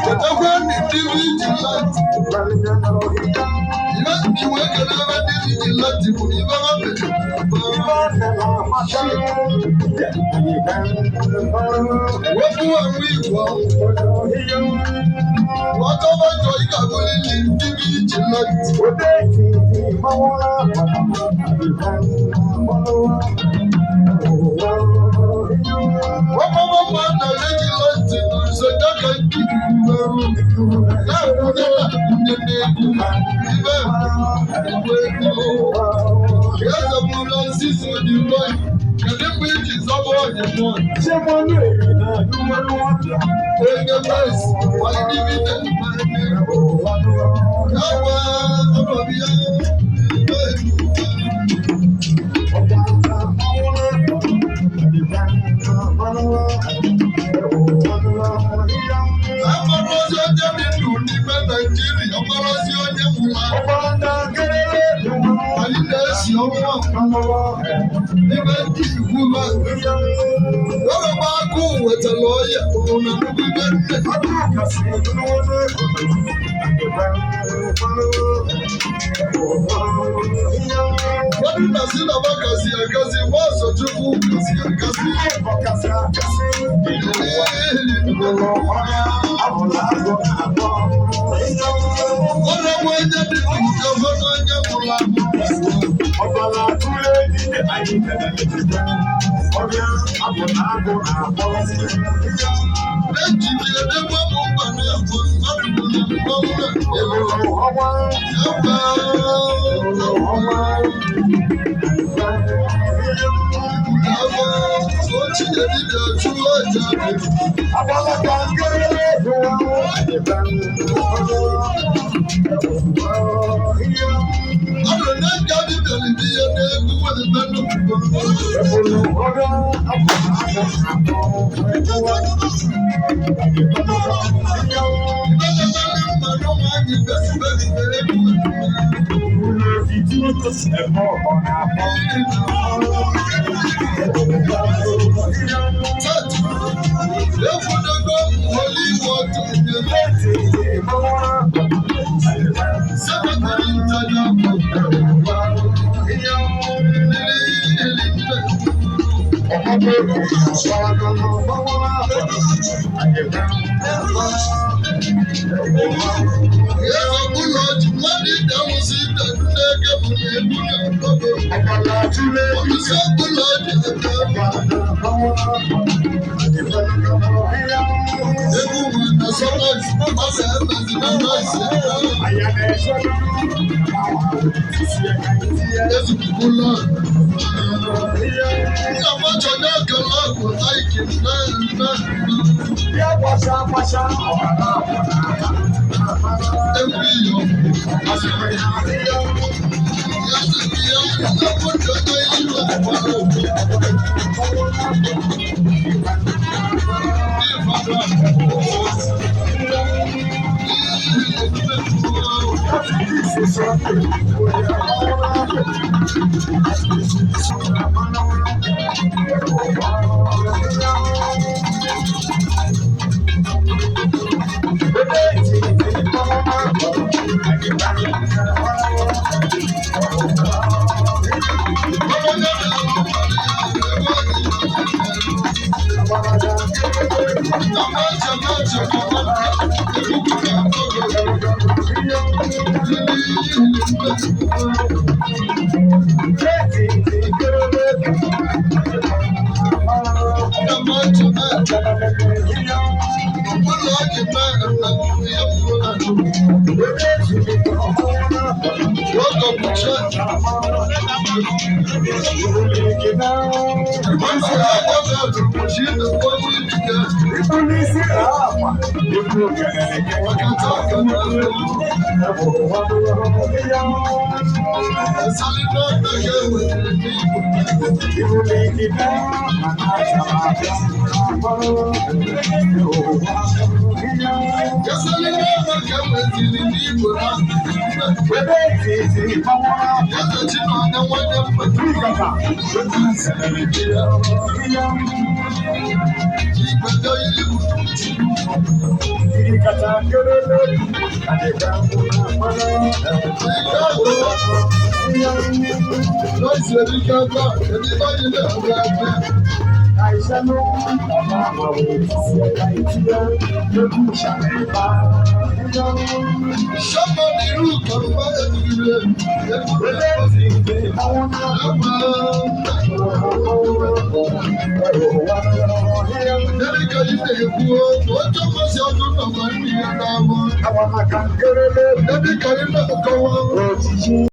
Chetakwa ndị vigilante. Ibe ndị wee kedu ebe ndị vigilante bụ na ibe ha mere. Wepụ enwe igwe ọtọba njọ, ị ga-abụrịrị ndị vigilante. Ọmụmụ na vigilante na nsoja ka ndị na-akwụnye na-akwụnye n'egwu ibe igwe ego. Eze mụrụ osisi dị mgbe kedu mgbe iji zọba onye mụọ onye mes walidibite yawa ọbọbịa. Amarozi onye dị ndụ n'ime Naijiria, amarozi onye nwụrụ anwụ. Anyị na-esi ọnwa n'ime ndị ikwu ha. Ọrọba agụụ wetara ọya na nnukwu ibe nne. Ụfọdụ na si na bakasi akasi, gbọsọ Chukwu kasi akasi. Ọrọba onye dị ndụ ka ụfọdụ onye nwụrụ anwụ. Eji edekwa m mkpa na-ekwu mmadụ bụ na mmanwụ na ebe ochie dibịa chụọ aja dị. Ọ bụrụ na nka dibịa dị ya n'egwu wee menụ. Mmanụ nwaanyị bịa egwu. Tatu, efunego holy water nye sekọndịrị ntaja mmiri. Eze ụlọ ji mmadụ ide alụsị ide n'eke bụ na egbu na mmadụ. Olùsọ ụlọ ji ebe egwu nwe na sọlọs ọ na-emezi na nọọsụ ezupụla. Nna m achọghị ekele ọgwụ aiki nne nne. Egwu iyo. Ya sị ya na mmadụ onye ilu agbara Kesịrị n'ọnwa ka e nweziri n'Igbo na Eze Chinọnya nwanne m. Igwe ilu. Lọ́sì erika bá ẹni báyìí náà wá gbé. Sọ́mọ ní irú kàrúbá ẹ̀dùnúlẹ̀ ẹ̀dùnúlẹ̀ Erika yìí na-ekwu oche mmasị ọdụ nọ ma nri ya n'ahụ. Erika yìí na-akọwa.